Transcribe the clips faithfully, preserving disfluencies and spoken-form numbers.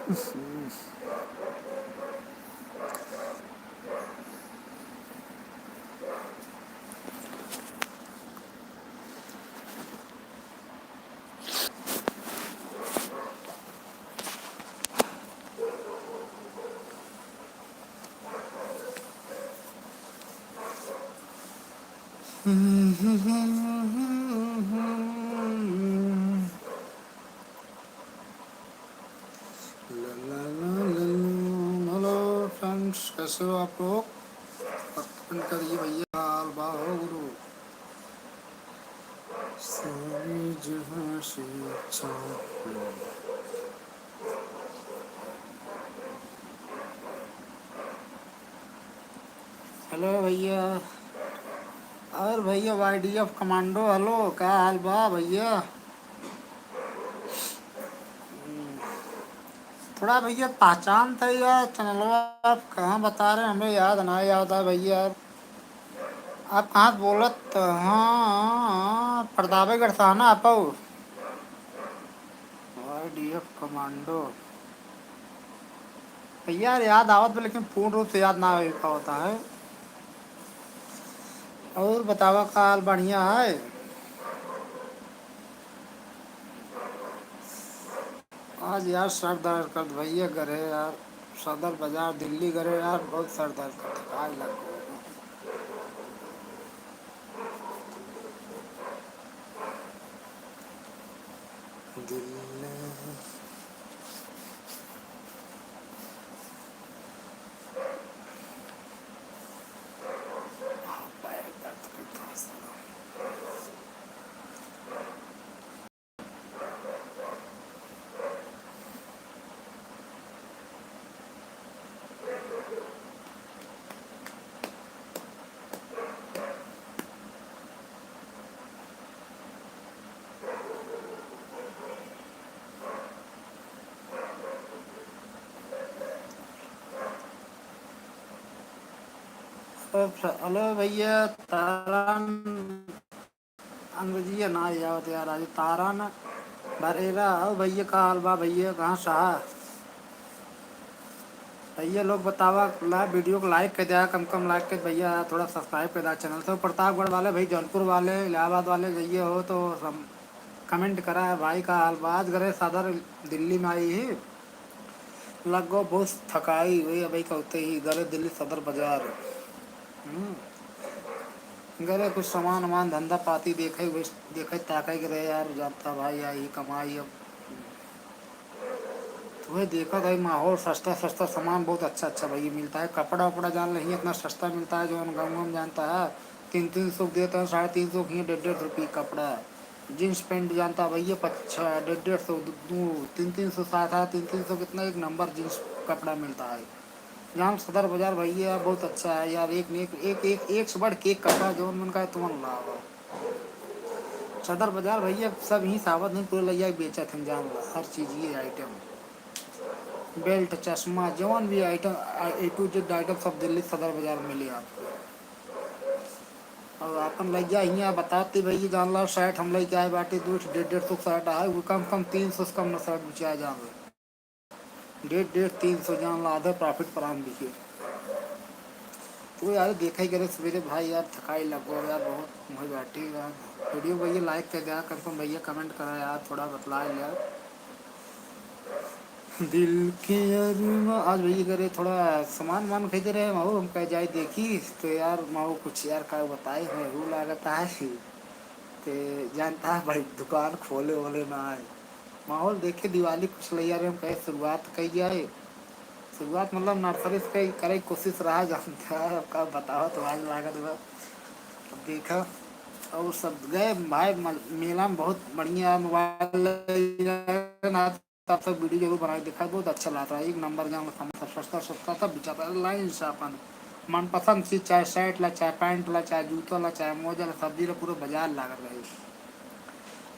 Hello friends, कैसे हो आप लोग? और comment करिए भैया, हाल बा हो गुरु। सारे जहां से अच्छा हूँ। Hello भैया। और भैया, वाईडीएफ कमांडो, hello, का हाल बा भैया? थोड़ा भैया पहचान था यार, चैनलवा आप कहाँ बता रहे हैं, हमें याद ना याद है भैया। आप कहाँ से बोलत? हाँ, प्रतापगढ़ से है ना आप? वाईडीएफ कमांडो। भैया यार, याद आवत बा, लेकिन पूर्ण रूप से याद ना हो पावता है। और बतावा, का हाल बढ़िया है? आज यार सर दर्द करत भैया, गरे यार, सदर बाजार दिल्ली गरे यार, बहुत सर दर्द करत, आज लग गए। दिल में Hello भैया, तारन अंग्रेजिया ना आवत यार, आज तारन बरेरा। और भैया का हाल बा भैया, कहाँ से हा? भैया लोग बतावा, ला video को like कर दिया, कम कम like कर भैया, थोड़ा subscribe कर दिया channel से। प्रतापगढ़ वाले भाई, जौनपुर वाले, इलाहाबाद वाले जइए हो तो सब comment करा है भाई का हाल बा। आज गरे सदर दिल्ली में आई ही, लगो बहुत थकाई हुई अबही कहते ही गरे दिल्ली सदर बाजार। हम्म। गरे कुछ सामान वामान धंधा पाती देखे हुए, देखे ताके गरे यार, जानता भाई आई कमाई अब। तुम्हें देखा भाई माहौल सस्ता सस्ता सामान बहुत अच्छा अच्छा भाई मिलता है। कपड़ा उपड़ा जान नहीं इतना सस्ता मिलता है जो हम गाँव में जानता है। तीन तीन सौ देता है, साढ़े तीन सौ की डेढ़ डेढ़ सौ रुपये कपड़ा। Jeans pant जानता भैया, पच-, डेढ़ डेढ़ सौ, दू, दू, तीन तीन सौ, सात, साढ़े तीन तीन सौ कितना एक नंबर jeans कपड़ा मिलता है। यहाँ सदर बाजार भैया बहुत अच्छा है यार, एक ने एक, एक, एक, एक से बढ़ के एक कपड़ा जौन मन का है तुमन लावा। सदर बाजार भैया सब ही सावत नहीं पूरे लैया बेचत हैं, जान ला हर चीज ये item, belt, चश्मा, जौन भी item, A to Z item सब दिल्ली सदर बाजार में मिले आपको। और अपन लैया हियाँ बताते भैया, जान ला shirt हम लेके आए बाटे, दो डेढ़ डेढ़ सौ shirt आए, वो कम से कम तीन सौ से कम ना shirt बिचाए जावे। डेढ़ डेढ़ तीन सौ जान ला, आधा profit पर आम बिके। तो यार देखा ही करे सवेरे भाई, यार थकाई लगो यार, बहुत मुँह बैठी यार। Video भैया like कर दिया, confirm भैया comment करा यार, थोड़ा बतला यार। दिल के अरमा, आज भैया करे थोड़ा सामान वामान खरीदे रहे, माहू हम कह जाए देखी, तो यार माहू कुछ यार का बताए, हमें हू लागत है। ते जानता है भाई, दुकान खोले वोले ना है। माहौल देखे दिवाली कुछ लैया रहे, हम कहे शुरुआत कही जाए। शुरुआत मतलब nursery से कही, करे कोशिश रहा, जानता है, अब का बतावा तो आज लागत बा। अब देखा, और सब गए भाई मल-, मेला में बहुत बढ़िया mobile ना, तब तक video जरूर बनाए, देखा बहुत अच्छा लागत रहा, एक नंबर जाम सामान सब सस्ता सस्ता सब बिचाता है line से अपन मनपसंद चीज, चाहे shirt ला, चाहे pant ला, चाहे जूता ला, चाहे मोजा ला, सब्जी ला, पूरा बाजार लागत रहे।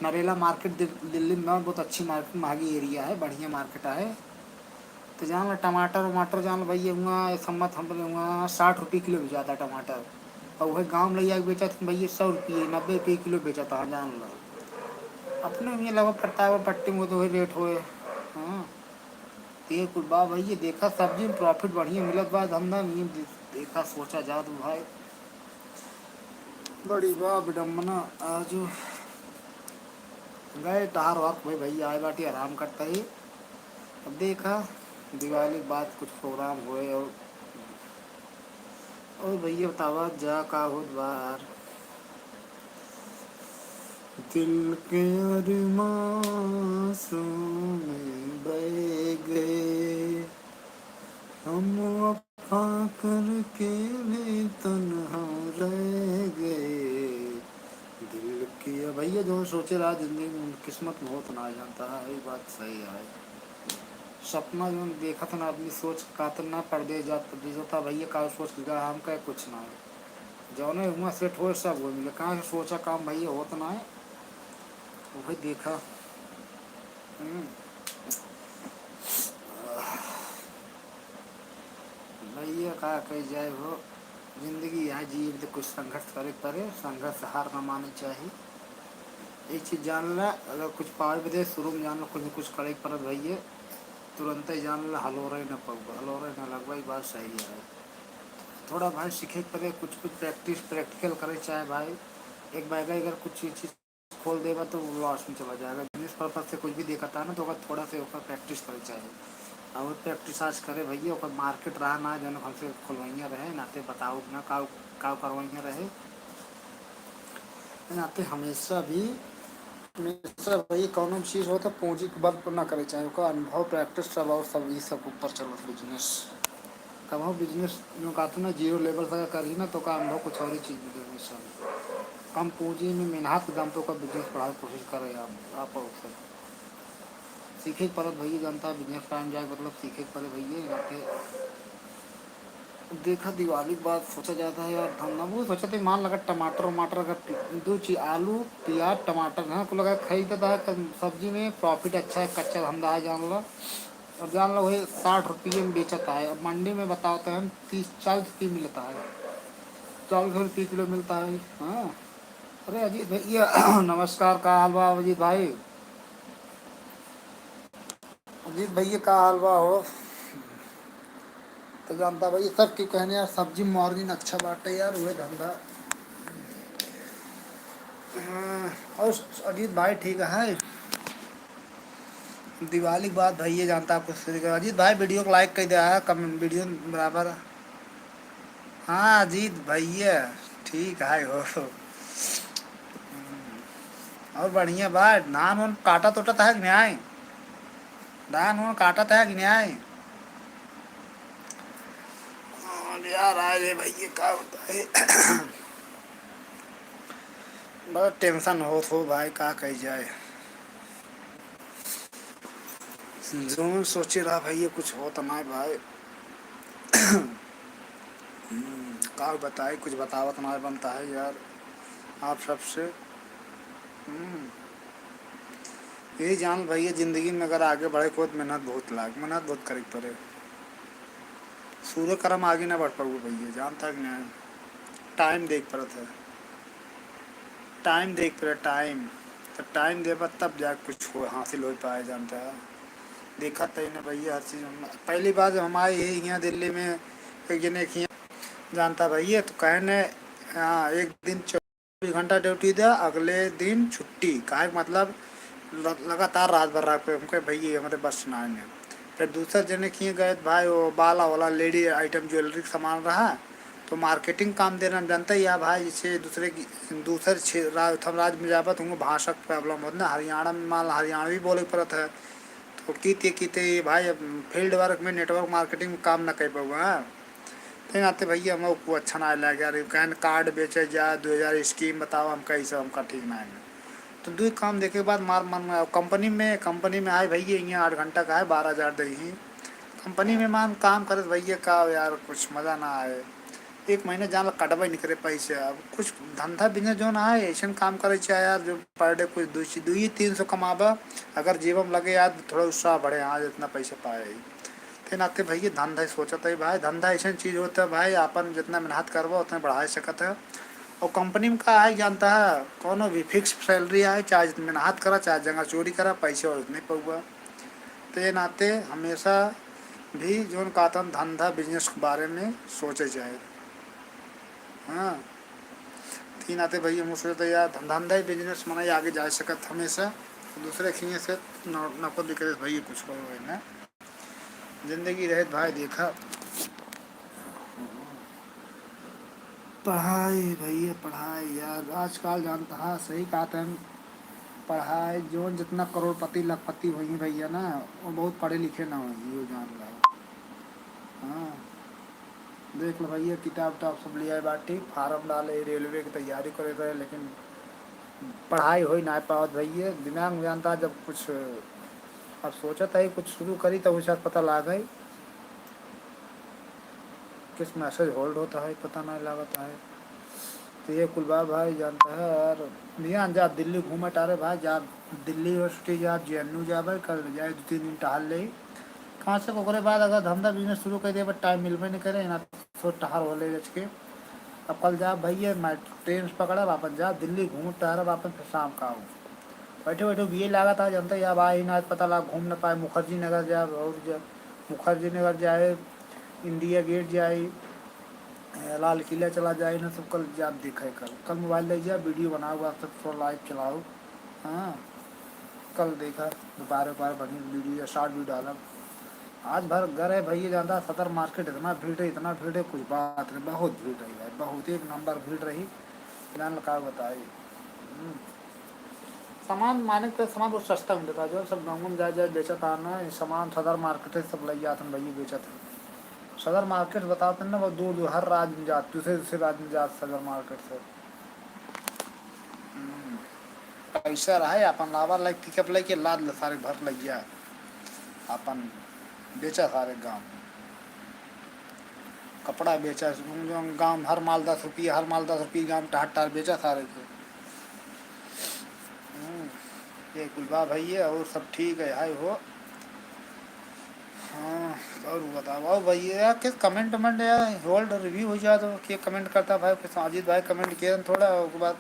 नरेला market दिल-, दिल्ली में बहुत अच्छी market, महंगी area है, बढ़िया market है। तो जान ला टमाटर वमाटर जान ला भैया हुआ, ये सम्मत हम बोले हुआ साठ रुपये किलो बेचाता टमाटर, और वही गाँव में ले जाके बेचत हैं भैया सौ रुपये, नब्बे रुपये किलो बेचता है जान ला। अपने में लगा पड़ता है वो पट्टी में तो वही rate होए। हाँ, ये कुल बा भैया, देखा सब्जी में profit बढ़िया मिलत बा, धंधा में दे-, देखा सोचा जात भाई। बड़ी बा विडम्बना, आजू गए टहर वहर भाई, भैया आए बाटी आराम करता ही। अब देखा दिवाली के बाद कुछ program होए और, और भैया बतावा जा का होत बा यार। दिल के अरमां आंसू में बह गए, हम वफा करके भी तन्हा रह गए। दिल की, अब भैया जो सोचे रहा जिंदगी में, किस्मत में होत ना जानता है, ये बात सही है। सपना जो देखत ना आदमी, सोच खातिर ना परदेस जात, परदेस जाता भैया, का सोच के गया, हम कहे कुछ ना है। जौने हुआ सेट होए सब हो मिले, कहाँ से सोचा काम भैया होत ना है, वो भाई देखा। हम्म। भैया का कही जाए हो, जिंदगी है, जिए तो कुछ संघर्ष करे के पड़े, संघर्ष हार ना माने चाहिए। एक चीज जान ला, अगर कुछ पावे बदे शुरू में जान ला, कुछ न कुछ करे के पड़त भैया, तुरंत ही जान ला हलोरे न पउबा, हलोरे न लगबा, ई बात सही है। थोड़ा भाई सीखे के पड़े, कुछ कुछ practice, practical करे चाहे भाई। एक बैगा अगर कुछ चीज खोल देबा तो loss में चला जाएगा। Business purpose से कुछ भी देखता है ना, तो ओकर थोड़ा से ओकर practice करे चाहे। और practice आज करे भैया, ओकर market रहा ना, जौन हमसे खोलवैया रहे, नाते बताओ ना का, का करवैया रहे। नाते हमेशा भी, हमेशा भाई कौनो भी चीज हो तो पूंजी के बल पर ना करे चाहे, ओकर अनुभव, practice सब और सब, ई सब ऊपर चलत business। कबहूँ business में कहते ना zero level से अगर करी ना तो का अनुभव कुछ और ही चीज मिले हमेशा। कम पूंजी में मेहनत के दम पे ओकर business बढ़ावे के कोशिश करे आप, आप और सब। सीखे के पड़त भैया जनता business line जाए, मतलब सीखे के पड़े भैया, यहाँ पे देखा, दिवाली के बाद सोचा जाता है यार, धंधा, वो सोचा था, मान लगा, टमाटर वमाटर का पि-, दो चीज, आलू, प्याज, टमाटर, हाँ, को लगा खरीदता है, तो सब्जी में profit अच्छा है, कच्चा धंधा है, जान लो। और जान लो, वही साठ रुपये में बेचता है। अब मंडी में बताओ तो हम तीस, चालीस रुपये मिलता है, चालीस रुपये किलो मिलता है। हाँ, अरे अजीत भैया, नमस्कार, का हाल बा अजीत भाई? अजीत भैया, का हाल बा हो? तो जानता भाई, सब क्यों कहने यार, सब्जी margin अच्छा बाटे यार, उहे धंधा। हाँ, और अजीत भाई ठीक है? दिवाली के बाद भैया जानता आपको शुरू कर। अजीत भाई, video को like कर दिया है, कम video बराबर। हाँ अजीत भैया, ठीक है हो। हम्म, और बढ़िया बा, धान उन काटत उटत है कि नहीं? धान उन काटत है कि नहीं? और यार, आज ये भैया का होता है? बड़ा tension होत हो भाई, का कही जाए। जौन सोचे रहा भैया, कुछ होत ना है भाई। हम्म, का बताई, कुछ बतावत ना बनता है यार आप सबसे। हम्म, यही जान भैया, जिंदगी में अगर आगे बढ़े को तो मेहनत बहुत लाग, मेहनत बहुत करे के पड़े। सूर्य कर्म आगे ना बढ़ पाऊँ भैया, जानता कि नहीं? Time देख पड़त है, time देख पड़े, time। तो time देबा तब जा कुछ हो, हासिल हो पाए, जानता है। देखा तई ना भैया, हर चीज हम, पहली बार जब हम आए ही यहाँ दिल्ली में, एक जने एक यहाँ जानता भैया, तो कहे ने, हाँ, एक दिन चौबीस घंटा duty दे, अगले दिन छुट्टी। काहे के मतलब ल-, लगातार रात भर रह पे, हमके भैया हमारे बस ना आने। फिर दूसर जने किए गए तो भाई, वो बाला वाला lady item jewellery का सामान रहा, तो marketing काम देना जानता ही है भाई। जैसे दूसरे की, दूसर क्षे-, रा-, हम राज्य में जाबा तो उनको भाषा का problem होता ना, हरियाणा में माल हरियाणवी बोले पड़त है, तो कीते कीते ये भाई अब field work में network marketing में काम ना कर पाऊँगा। ते नाते भैया हम को अच्छा ना लगे यार, कहन card बेचे जा, दो हजार scheme बताओ, हम कैसे, हमका ठीक ना है। तो दो काम देखे के बाद मार मन में, company में, company में आए भैया, यहाँ आठ घंटा का है, बारह हजार दे ही। Company में मान काम करे तो भैया का यार, कुछ मजा ना आए। एक महीने जान ला कटबे नहीं करे पैसे। अब कुछ धंधा business जो ना है, ऐसे काम करे चाहे यार, जो per day कुछ दो सौ, दो ही तीन सौ कमाबा, अगर जेब में लगे यार, थोड़ा उत्साह बढ़े, हाँ, जितना पैसा पाए। ते नाते भैया धंधा ही सोचत है भाई, धंधा ऐसन चीज होता है भाई, आपन जितना मेहनत करबो उतना बढ़ा सकत है। और company में का है जानता है, कोनो भी fix salary आए, चाहे जितना मेहनत करा, चाहे जगह चोरी करा, पैसे और उतने पउबा। ते नाते हमेशा भी जौन कहतन धंधा business के बारे में सोचे जाए। हाँ, ती नाते भैया हम सोचते यार धन-, धंधा ही business मनाई आगे जा सकत हमेशा। दूसरे खिए से न-, नफा भी करे भैया कुछ करो है ना। जिंदगी रहे भाई देखा। पढ़ाई भैया, पढ़ाई यार, आजकल जानता है, सही कहते हैं, पढ़ाई जौन जितना करोड़पति, लखपति होई भैया ना, वो बहुत पढ़े लिखे ना होई, यो जान लो। हाँ, देख लो भैया, किताब उताब सब ले आए बाटी, form डाले, रेलवे की तैयारी करे रहे, लेकिन पढ़ाई होई ना पावत भैया। दिमाग में जानता है, जब कुछ अब सोचत है कुछ शुरू करी, तब उसे पता लागे। किस message hold होता है, पता नहीं लगता है। तो ये कुल बा भाई, जानता है यार, ध्यान जा दिल्ली घूमे टारे भाई, जा दिल्ली university जा, जेएनयू जाबे, कल जाए दो तीन दिन टहल ले। कहाँ से ओकरे बाद अगर धंधा business शुरू कर देबे, time मिलबे नहीं करे ना, तो टहल हो ले बच के। अब कल जा भैया, मैं train से पकड़ब, अपन जा दिल्ली घूम टहरब, अपन फिर शाम का आऊँ। बैठे बैठे भी ये लागत है, जानते हैं, अब आ ही ना, पता लगा घूम ना पाए, मुखर्जी नगर जाए और जा, मुखर्जी नगर जाए, इंडिया गेट जाए, ए, लाल किला चला जाए ना, सब कल जाब देखे। कल, कल मोबाइल ले जा, वीडियो बनाओ, WhatsApp पर लाइव चलाओ। हाँ, कल देखा, दोपहर दोपहर बनी वीडियो या शॉर्ट वीडियो डालब। आज भर घर है भैया, जानता सदर मार्केट इतना भीड़ है, इतना भीड़ है, कुछ बात नहीं, बहुत भीड़ रही है, बहुत एक नंबर भीड़ रही। जान का बताई। हम्म। सामान माने के सामान बहुत सस्ता मिलता है, जो सब गाँव में जाए जाए बेचत आ ना, ये सामान सदर मार्केट से सब लइ जात हैं भैया, बेचत हैं। सदर मार्केट बताते हैं ना, बहुत दूर दूर, हर राज्य में जात, दूसरे दूसरे राज्य में जात सदर मार्केट से। हम्म। पैसा रहे, अपन लावा लाइक पिकअप लेके लाद ले सारे भर लइ जा, अपन बेचा सारे गाँव। कपड़ा बेचा, गाँव हर माल दस रुपया, हर माल दस रुपया, गाँव टहर टहर बेचा सारे के। हम्म, ये कुल बा भैया, और सब ठीक है, हाय हो। हाँ, और बताओ, आओ भैया, किस comment वमेंट यार, hold review हो जाए तो के comment करता भाई, कुछ अजीत भाई comment किए थोड़ा, ओके बाद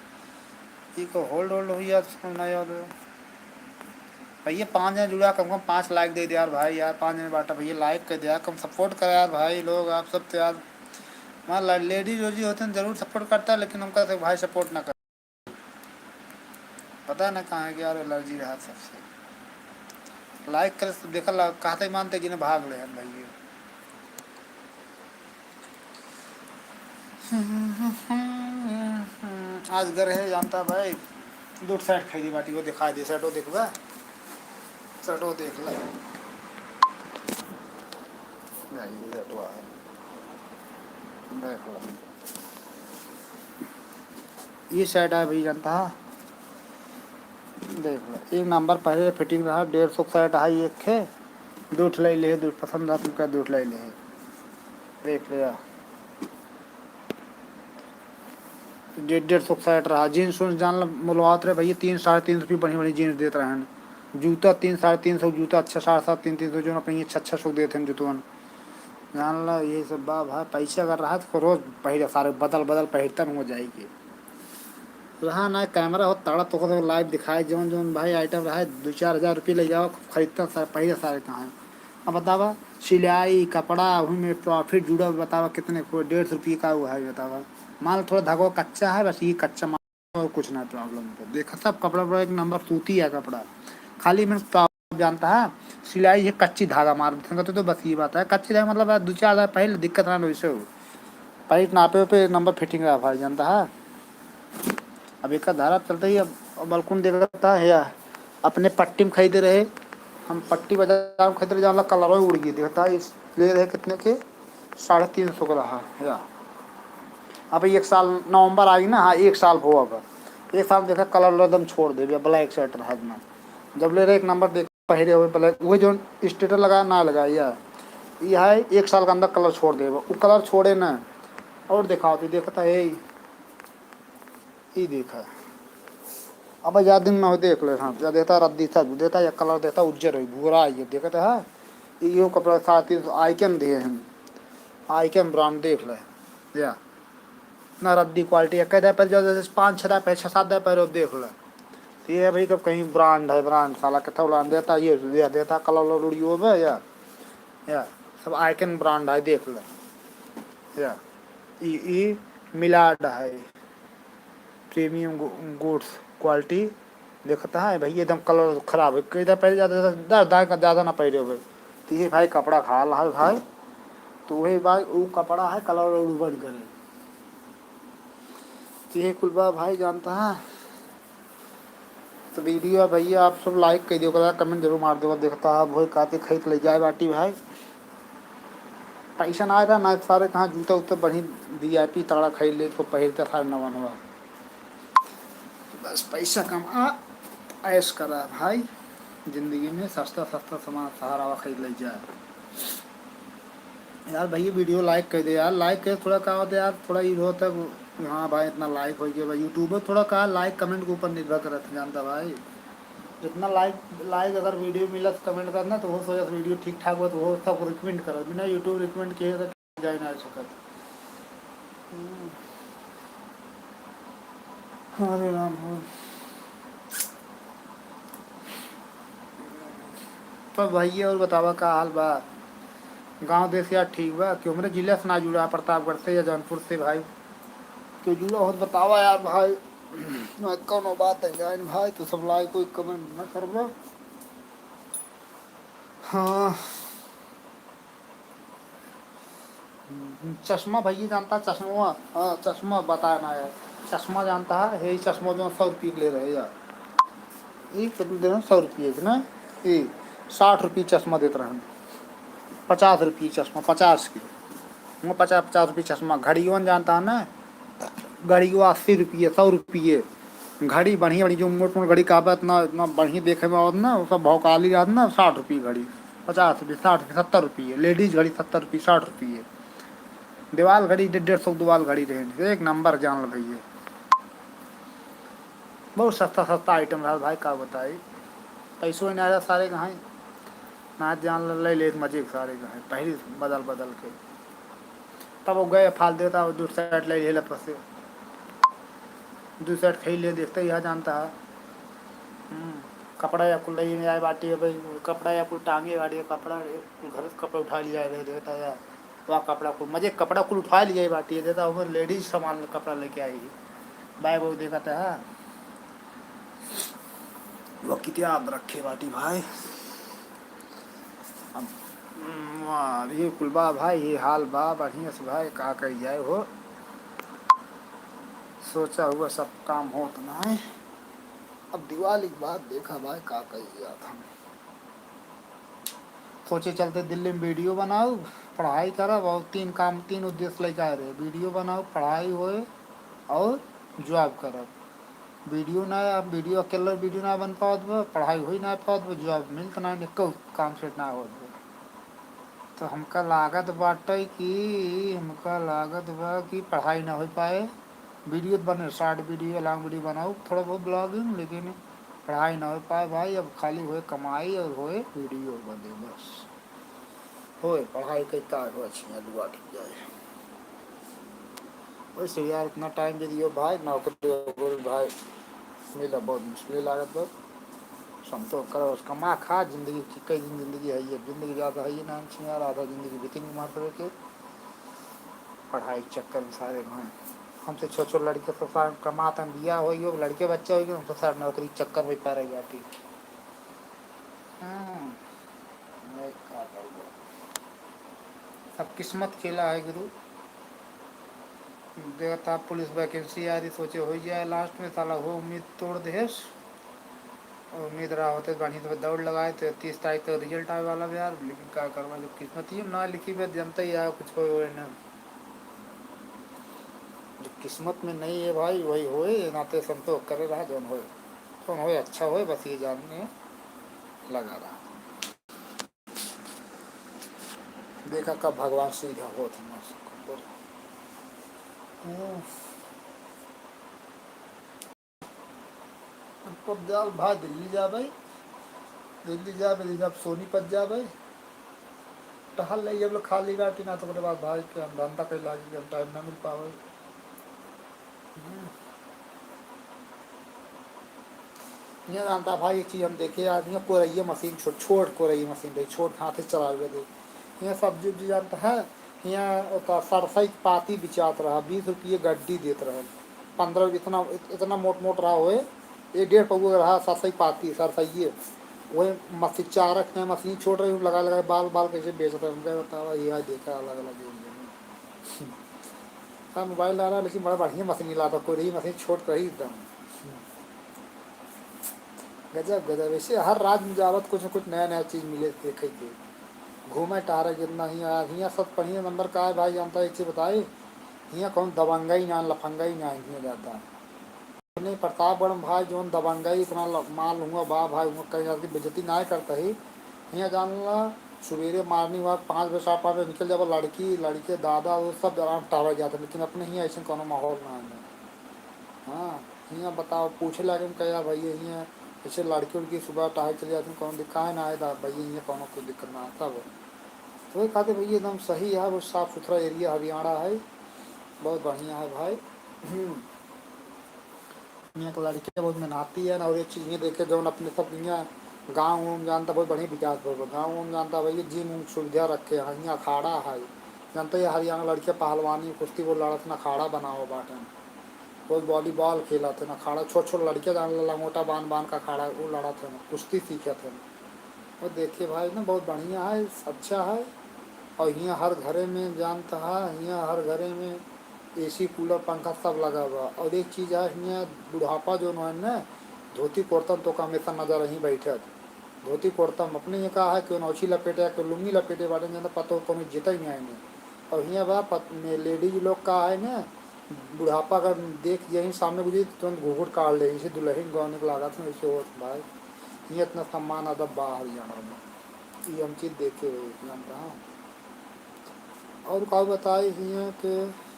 ई को hold hold हो जाए तो समझ ना याद हो। भैया, पाँच जने जुड़ा, कम से कम पाँच लाइक दे दे यार भाई, यार, पाँच जने बाटा भैया, लाइक कर दे यार, कम सपोर्ट करा यार भाई लोग, आप सब तो यार, हाँ, लेडीज वेडीज होते हैं, जरूर सपोर्ट करता है, लेकिन हमका तो भाई सपोर्ट ना कर, पता ना कहाँ है कि यार, एलर्जी रहा सबसे। लाइक कर, देखा ला, कहते ही मानते कि ना भाग ले हम भैया। आज घर है, जानता भाई, दो सेट खरीदी बाटी, वो दिखा दे, सेटो देखबा, सेटो देख ले। नहीं, ये सेटो है, देख ले। ये सेट है भाई, जानता है, देख ले, एक नंबर पहले फिटिंग रहा, डेढ़ सौ सेट है एक है, दो ठो ले ले, दो पसंद आ तुमका, दो ठो ले ले, देख ले यार। डेढ़, डेढ़ सौ सेट रहा। जीन्स उन्स जान ल-, मुलवात रहे भैया, तीन, साढ़े तीन सौ रुपये बढ़िया, बढ़िया जीन्स देत रहन। जूता तीन, साढ़े तीन सौ, जूता अच्छा, साढ़े सात, तीन, तीन सौ, जो अपने अच्छा, अच्छा सौ देते हैं जूतवन। जान ला, ये सब बा भाई, पैसा अगर रहा तो रोज पहिरे, सारे बदल, बदल पहिरतन हो जाएगी। रहा ना, कैमरा हो तगड़ा, तो को लाइव दिखाए, जौन, जौन भाई आइटम रहा है, दो चार हजार रुपये ले जाओ, खरीदता सारे, पहिरे सारे कहाँ है। अब बतावा, सिलाई, कपड़ा, वही में profit जुड़ा, बतावा कितने को, डेढ़ सौ रुपये का हुआ है, बतावा। माल थोड़ा धागो कच्चा है, बस ये कच्चा माल और कुछ ना problem। तो देखा सब कपड़ा वपड़ा एक नंबर सूती है कपड़ा, खाली मैं प्रॉब्लम जानता है, सिलाई ये कच्ची धागा मार देते हैं, तो बस ये बात है, कच्ची धागा मतलब यार, दो चार हजार पहले दिक्कत ना वैसे हो, पहले नापे पे नंबर फिटिंग रहा भाई, जानता है। अब एक धारा चलते ही अब बलकुन देखता है यार, अपने पट्टी में खरीदे रहे, हम पट्टी बाजार में खरीदे रहे, जहाँ कलर उड़ गई, देखता है इस ले रहे कितने के, साढ़े तीन सौ का रहा या। अब एक साल नवंबर आई ना, हाँ, एक साल हो अब, एक साल देखा कलर एकदम छोड़ देबे, ब्लैक शर्ट रहा ना, जब ले रहे एक नंबर देख पहिरे हुए ब्लैक, वही जो स्टिकर लगा ना लगा या, ये है एक साल के अंदर कलर छोड़ देबे, वो कलर छोड़े ना। और दिखाओ तो देखता है, ई देखा, अब ज्यादा दिन में हो देख ले, हाँ, या देता रद्दी था, देता या कलर देता उज्जर हो, भूरा आई है, देखता है, यो कपड़ा साढ़े तीन सौ आइकन दिए हैं, आइकन ब्रांड देख ले, या ना रद्दी क्वालिटी है, कह दे पर जो जैसे पाँच छः दे पर, छः सात दे पर देख ले, ये भाई तो कहीं ब्रांड है, ब्रांड साला के थौलान देता, ये दे देता कलर उड़ियो बे या, या सब आइकन ब्रांड है, देख ले। या ई, ई मिलाड है, प्रीमियम गु-, गुड्स क्वालिटी। देखता है भैया, एकदम कलर खराब है, कई पहले ज़्यादा, ज़्यादा, ज़्यादा, ज़्यादा ना पहले हो। तो ये भाई कपड़ा खा रहा है भाई, तो वही भाई वो कपड़ा है, कलर उड़ बन करे। तो ये कुल बा भाई जानता है। तो वीडियो भैया आप सब लाइक कर दियो, कमेंट जरूर मार दो। देखता है भाई काते खरीद ले जाए बाटी भाई, पैसा ना आए रहा ना सारे कहाँ जूता उता बढ़ी वी आई पी तगड़ा खरीद ले तो पहिरता था नवा नवा। बस पैसा कमा, ऐश करा भाई, जिंदगी में सस्ता सस्ता सामान सहारा खरीद ले जाए। यार भैया वीडियो लाइक कर दे यार, लाइक कर थोड़ा का होता है यार, थोड़ा ये होता है। हाँ भाई इतना लाइक हो गया भाई, यूट्यूबर थोड़ा का लाइक कमेंट के ऊपर निर्भर करत है जानता भाई। जितना लाइक, लाइक अगर वीडियो मिला तो कमेंट करना तो वो सोचा वीडियो ठीक ठाक हो तो वो सब रिकमेंड करत, बिना यूट्यूब रिकमेंड किए तो जाए ना सकत। हम्म। हरे राम हो। तो भैया और बतावा का हाल बा? गाँव देश यार ठीक बा? क्यों मेरे जिला से ना जुड़ा, प्रतापगढ़ से या जौनपुर से भाई? तो जुड़ा हो तो बतावा यार भाई। ना कौनो बात है जाइन भाई, तो सब लाइक कोई कमेंट ना करबा। हाँ। चश्मा भैया जानता है, चश्मा, हाँ, चश्मा बताया ना यार, चश्मा जानता है, यही चश्मा जो सौ रुपये के ले रहे यार, ये कितने दे रहे हैं? सौ रुपये के ना, ये साठ रुपये चश्मा देते रहन, पचास रुपये चश्मा, पचास के, वो पचास, पचास रुपये चश्मा। घड़ियों जानता है ना, घड़ियों अस्सी रुपये, सौ रुपये, घड़ी बढ़िया बढ़िया, जो मोट मोट घड़ी कहबा इतना, इतना बढ़िया देखे में आवत ना, वो सब भौकाली रहत ना, साठ रुपये घड़ी, पचास रुपये, साठ रुपये, सत्तर रुपये, लेडीज घड़ी सत्तर रुपये, साठ रुपये। दीवाल घड़ी, डेढ़, डेढ़ सौ दीवाल घड़ी रहे, एक नंबर जान ल भैया। बहुत सस्ता सस्ता आइटम रहा भाई, का बताई, पैसों ही ना रहा सारे कहाँ, ना जान ल ले लेत मजे के सारे कहाँ, पहली बदल बदल के। तब वो गए फाल देता, वो दो सेट ले लेला पसे, दो सेट खरीद ले, देखते ही आ जानता है। हम्म, कपड़ा या कुल नहीं आए बाटी है भाई, कपड़ा या कुल टांगे गाड़ी है, कपड़ा, कुल घर से कपड़ा उठा लिया है, देता है। वह कपड़ा कुल, मजे कपड़ा कुल उठा लिया है बाटी है, देता है, वो लेडीज सामान कपड़ा लेके आई है। बाय वो देखा था, वो कितना याद रखे बाटी भाई। अब, हम्म, वाह, ये कुल बा भाई, ये हाल बा, बढ़िया से भाई, का कही जाए हो, सोचा हुआ सब काम होत ना है। अब दिवाली के बाद देखा भाई, का कही जात हम। सोचे चलते दिल्ली में वीडियो बनाओ, पढ़ाई करब और तीन काम, तीन उद्देश्य लेके आए रहे, वीडियो बनाओ, पढ़ाई होए और जॉब करब। वीडियो ना, अब वीडियो अकेले वीडियो ना बन पावत बा, पढ़ाई होई ना पावत बा, जॉब मिलत ना, एको काम सेट ना होत बा। तो हमका लागत बाटे कि, हमका लागत बा कि पढ़ाई ना हो पाए। वीडियो तो बने, शॉर्ट वीडियो, लॉन्ग वीडियो बनाओ, थोड़ा बहुत ब्लॉगिंग, लेकिन पढ़ाई ना हो पाए भाई। अब खाली होए कमाई और होए वीडियो बने बस। होए पढ़ाई के का हो, अच्छी लुआ ठीक जाए। वैसे यार इतना टाइम दे दियो भाई, नौकरी वोकरी भाई मिला बहुत मुश्किल लागत बा। संतोष करो, बस कमा खा, जिंदगी की कई दिन जिंदगी है, ये जिंदगी ज़्यादा है ये ना, यार आधा जिंदगी बीती नहीं मार सके। पढ़ाई के चक्कर में सारे भाई, हमसे छोट छोट लड़के तो सारे कमाते हैं, बिया हो गयो, लड़के बच्चे हो गए, हम तो सारे नौकरी के चक्कर में पड़ गया थी। हाँ, मैं का करूँगा? सब किस्मत खेला है गुरु। देखता पुलिस वैकेंसी आ रही, सोचे हो जाए लास्ट में, साला हो उम्मीद तोड़ देस। और उम्मीद रहा होते बढ़िया से दौड़ लगाए तो तीस तारीख तक रिजल्ट आवे वाला बा यार, लेकिन का करवा, जब किस्मत ही ना लिखी बा, जनता ही आया, कुछ होए होए ना। जो किस्मत में नहीं है भाई, वही होए, नाते संतोष करे रहा, जौन होए, जौन होए अच्छा होए, बस ये जानने लगा रहा। देखा कब भगवान सीधा होत हमारे सबको। हम्म। अब कब जाल भाई दिल्ली जाबे, दिल्ली जाबे, जब सोनीपत जाबे, टहल ले, जब लोग खाली बाटी ना, तो ओकरे बाद भाई के हम धंधा कइला के हम टाइम ना मिल पावे। हम्म। हियाँ जानता भाई, एक चीज हम देखे यार, हियाँ कोरैया मशीन, छोट, छोट कोरैया मशीन रही, छोट हाथे चलावे दे। हियाँ सब्जी उब्जी जानता है, हियाँ ओका सरसई के पाती बिचात रहा, बीस रुपये गड्डी देत रहे, पन्द्रह, इतना, इत-, इतना मोट मोट रहा होए, एक डेढ़ पौवा रहा सरसई पाती, सरसइये। वही मशीन चारक है, मशीन छोट रही, लगा लगा बाल बाल कैसे बेचत रहे, हमका बतावा, ये देखा अलग अलग ये। हाँ, मोबाइल ला रहा, लेकिन बड़ा बढ़िया मशीन ला था, कोई रही मशीन छोट रही एकदम। गजब, गजब। ऐसे हर राज्य में जावत कुछ न कुछ नया, नया चीज मिले देखे के। घूमे टहरे जितना हियाँ, हियाँ सब बढ़िया नंबर का है भाई, जानता है, एक चीज बताए, हियाँ कौन दबंगई ना, लफंगई ना, हियाँ जाता है। अपने प्रतापगढ़ में भाई, जौन दबंगई इतना ल-, माल हुआ बा भाई, हुआ कहीं जाके बेइज्जती ना करता ही। हियाँ जान ला, सुबेरे morning walk पाँच बजे, साढ़े पाँच बजे निकल जाबा, लड़की, लड़के, दादा, वो सब आराम टहरे जाते, लेकिन अपने हियाँ ऐसे कोनो माहौल ना है। हाँ, हियाँ बताओ, पूछे लागे हम कहे, "यार भैया, हियाँ ऐसे लड़की उड़की सुबह टहल चले जाते हैं, कौन दिक्कत है?" "ना है दा-, भैया, हियाँ कौनो कोई दिक्कत ना है," सब। तो वही कहते, "भैया, एकदम सही है, वो साफ सुथरा area हरियाणा है, बहुत बढ़िया है भाई।" हम्म। हियाँ के लड़के बहुत मेहनती है ना, और एक चीज ये देखे, जौन अपने सब हियाँ गाँव में जानता, बहुत बढ़िया विकास हो, गाँव में जानता भैया, gym उम सुविधा रखे हैं, हियाँ अखाड़ा है, जानता ये हरियाणा लड़के पहलवानी, कुश्ती वो लड़त ना, अखाड़ा बनाओ बाटे। रोज volleyball खेलत हन, अखाड़ा, छोट छोट लड़के जान ला, लंगोटा बांध बांध के अखाड़ा, वो लड़त हन, कुश्ती सीखत हन। वो देखिए भाई ना, बहुत बढ़िया है, अच्छा है। और हियाँ हर घरे में जानता है, हियाँ हर घरे में AC, cooler, पंखा सब लगा बा। और एक चीज है, हियाँ बुढ़ापा जो है ना, धोती कुर्ता में तो हमेशा नजर ही बैठत। धोती कुर्ता में अपने ये का है, केहू नौछी लपेटे, केहू लुंगी लपेटे बाटे, जन पतो कोनो इज्जत ही नहीं आए। और हियाँ बा पत-, में ladies लोग का है ना, बुढ़ापा अगर देख यही सामने गुजरी तो तुरंत घूघूट काढ़ ले, जैसे दुल्हन गौन के लागत है, वैसे होत भाई। हियाँ इतना सम्मान अदब बा हरियाणा में, ये हम चीज देखे हुए जानता हूँ। और का बताई हियाँ के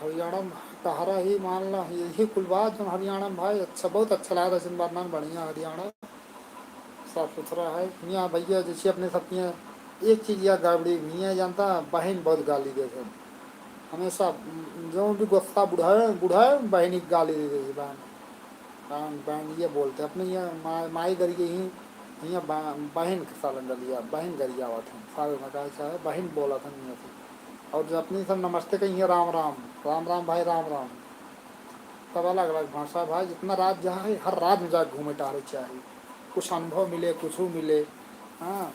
हरियाणा में टहरा ही मान ला, यही कुल बात जो हरियाणा में भाई अच्छा, बहुत अच्छा लागत है, ऐसन बात ना, बढ़िया हरियाणा। साफ सुथरा है। हियाँ भैया जैसे अपने सब हियाँ एक चीज या गड़बड़ी हियाँ जानता, बहिन बहुत गाली देत है। हमेशा, उम, जो भी गुस्सा बुढ़ाए, बुढ़ाए, बहिनी के गाली दे देत है, बहन। बहन, बहन ये बोलते, अपने हियाँ मा-, माई गरिए ही, हियाँ बा-, बहिन के सालन गलिया, बहिन गरियावत है। सारे में कहा चाहे बहिन बोलत है हियाँ से। और जो अपने सब नमस्ते कही, हियाँ राम राम, राम राम भाई, राम राम। सब अलग-अलग भाषा भाई, जितना राज्य है, हर राज्य में जाके घूमे टहरे चाही, कुछ अनुभव मिले, कुछ मिले। हाँ,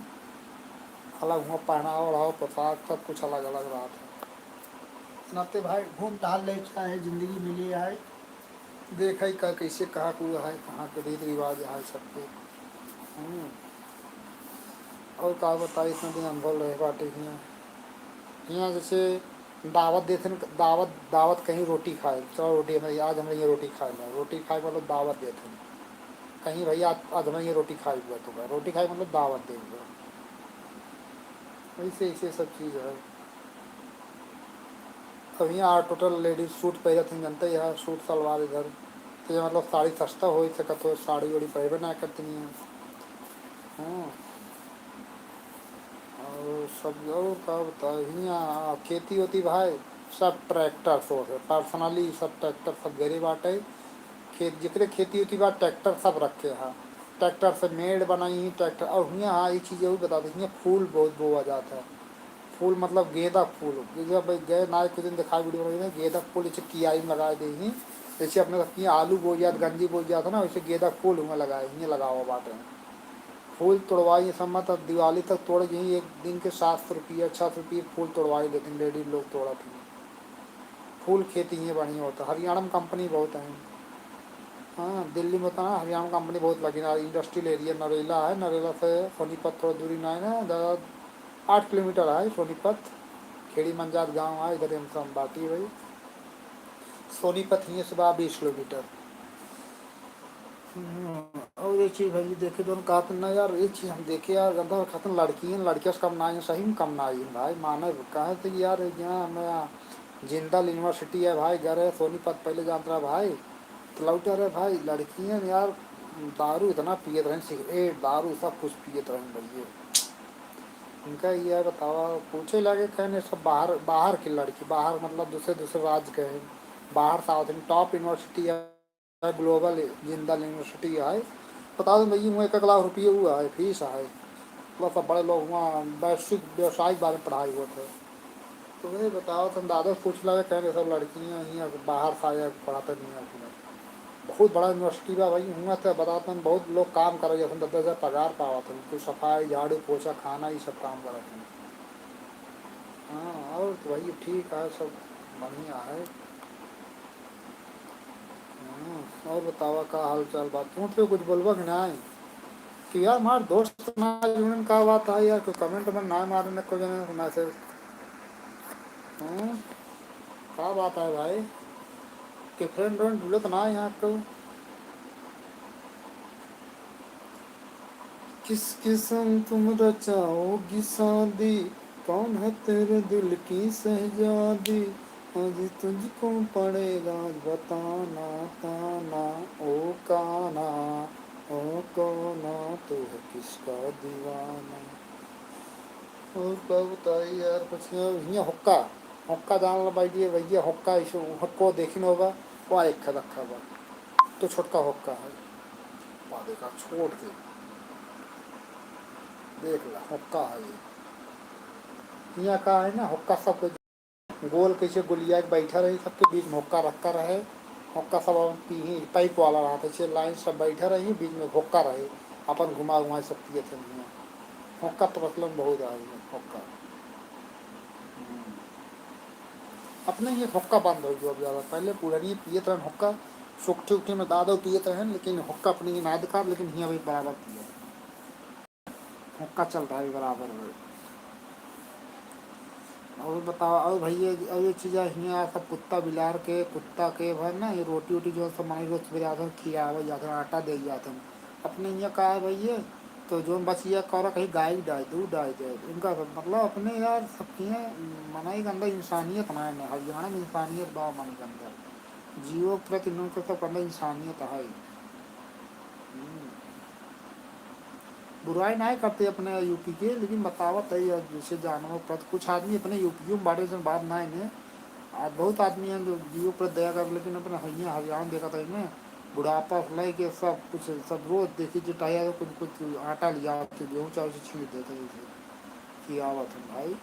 अलग हुआ पहनावा ओढ़ावा, पोशाक, सब कुछ अलग-अलग रहत है। नाते भाई घूम टहल ले चाहे, जिंदगी मिली है, देखे का कैसे कहाँ को है, कहाँ के रीति रिवाज है सबके। हम्म। और का बताई, इतना दिन अनुभव रहे बाटे हियाँ। हियाँ जैसे दावत देत हन, दावत, दावत कहीं रोटी खाए, चलो रोटी हमारी, आज हमारे ये रोटी खाए ला, रोटी खाए मतलब दावत देत हन। कहीं भैया आज, आज हमारे ये रोटी खाए हुआ तो का, रोटी खाए मतलब दावत दे हुआ। ऐसे, ऐसे सब चीज़ है। अब हियाँ total ladies suit पहिरत हैं, जनते ही है, suit सलवार इधर। तो ये मतलब साड़ी सस्ता हो सकत हो, साड़ी ओड़ी पहिरबे ना करती हैं। हाँ। और सब और का बताए, हियाँ खेती होती भाई, सब tractor से होते, personally सब tractor सब घरे बाटे। खेत, जेकरे खेती होती बा, tractor सब रखे हैं। Tractor से मेड़ बनाई, tractor, और हियाँ हाँ, एक चीज़ और बता दें, हियाँ फूल बहुत बोआ जाता है। फूल मतलब गेंदा फूल, जैसे अब गए ना कुछ दिन दिखाई video में, गेंदा फूल जैसे कियारी में लगा दे ही, जैसे अपने सब हियाँ आलू बोई जात, गंजी बोई जात है ना, वैसे गेंदा फूल हुआ लगाए, हियाँ लगावा बाटे। फूल तोड़वाई, ये सब मत, अब दिवाली तक तोड़ यही एक दिन के सात सौ रुपया, छः सौ रुपये फूल तोड़वाई, लेकिन ladies लोग तोड़त हैं। फूल खेती हियाँ बढ़िया होता, हरियाणा में company बहुत है। हाँ, दिल्ली में होता ना, हरियाणा में company बहुत लगी ना, industrial area नरेला है, नरेला से सोनीपत थोड़ा दूरी ना है ना, ज़्यादा आठ किलोमीटर है सोनीपत, खेड़ी मंजात गाँव है, इधर हम सब बाटी भाई। सोनीपत हियाँ से बा बीस किलोमीटर। हम्म, और एक चीज भाई देखे, दोनों कहत ना यार, एक चीज हम देखे यार, गंदा खातन लड़की हैं, लड़कियों से कम ना आई, सही में कम ना आई भाई, माने कहे तो यार, यहाँ हमें जिंदल university है भाई, घर है सोनीपत, पहले जानत रहा भाई, तो लौटे रहे भाई, लड़की हैं यार, दारू इतना पियत रहन, सिगरेट, दारू, सब कुछ पियत रहन भैया। इनका ये बतावा, पूछे लगे, कहने सब बाहर, बाहर की लड़की, बाहर मतलब दूसरे, दूसरे राज्य के हैं, बाहर से आवत हैं, top university है, है, ग्लोबल जिंदल यूनिवर्सिटी है। बता दें भैया, हुआँ एक एक लाख रुपये हुआ है, फीस है। मतलब सब बड़े लोग हुआँ वैश्विक, व्यावसायिक बारे में पढ़ाई होत है। तो वही बताओ, तुम दादा से पूछ लगे, कहें सब लड़कियाँ हियाँ बाहर से आया पढ़ाते नहीं है। बहुत बड़ा यूनिवर्सिटी बा भाई, हुआँ तो बता तुम बहुत लोग काम करे, जैसे दस दस हज़ार पगार पावत है, कोई सफाई, झाड़ू, पोछा, खाना, ये सब काम करत हैं। हाँ, और तो भाई ठीक है, सब बढ़िया है। हाँ, और बतावा का हाल चाल बा? तू तो कुछ बोलबा कि नाहीं? कि यार हमार दोस्त ना जुड़न, का बात है यार? कोई comment में ना मारने को जने मैसेज। हाँ, का बात है भाई? कि फ्रेंड व्रेंड जुड़त ना है यहाँ को। किस किस्म तुम रचाओगी शादी, कौन है तेरे दिल की शहजादी, आज तुझको पड़ेगा बताना ताना, ओ काना, ओ कोना, तू है किसका दीवाना। और का बताई यार, कुछ नहीं, हियाँ हुक्का, हुक्का जान ला भाई, ये भैया हुक्का, इसे हुक्को देखी न होगा, वो एक रखा बा, तो छोटका हुक्का है, पा देखा छोड़ के, देख ला हुक्का है ये। हियाँ का है ना, हुक्का सब कोई गोल कैसे गोलिया के बैठा रही, सबके बीच में हुक्का रखा रहे, हुक्का सब अपन पीही, पाइप वाला रहा था, ऐसे लाइन सब बैठा रही, बीच में हुक्का रहे, अपन घुमा घुमा सब पिए थे हियाँ। हुक्का तो मतलब बहुत आ गया, हुक्का। हम्म। अपने ये हुक्का बंद हो गया अब ज़्यादा, पहले पुरानी पियत रहन हुक्का, सुखठी उखठी में दादा पियत रहन, लेकिन हुक्का अपने ये ना दिखा, लेकिन हियाँ भी बराबर पिए। हुक्का चलता है बराबर भाई। और बताओ, और भैया, और ये चीज़ है, हियाँ सब कुत्ता बिलार के, कुत्ता के भर ना, ये रोटी वोटी जो सब मनाई रोज सवेरे आते हैं, खियावे जाते हैं, आटा दे जाते हैं। अपने हियाँ का है भैया, तो जो बचिया कौरा कहीं गाय डाल दे, दूध डाल दे, इनका सब मतलब अपने यार सबके हियाँ मनाई गंदा इंसानियत ना है, हरियाणा में इंसानियत बा मनाई गंदा, जीवों के प्रति इन्हों के सब गंदा इंसानियत है। हम्म। बुराई नाहीं करते अपने यूपी के, लेकिन बतावत है यार, जैसे जानवर पर कुछ आदमी अपने यूपीओ में बाटे, जन बात ना है ने। आज बहुत आदमी हैं जो जीवों पर दया कर, लेकिन अपने हियाँ हरियाणा देखत है ने, बुढ़ापा से लेके सब कुछ, सब रोज देखी जिटाया तो कुछ, कुछ आटा लिया के गेहूँ चावल से छीट देते हैं, खियावत हैं भाई।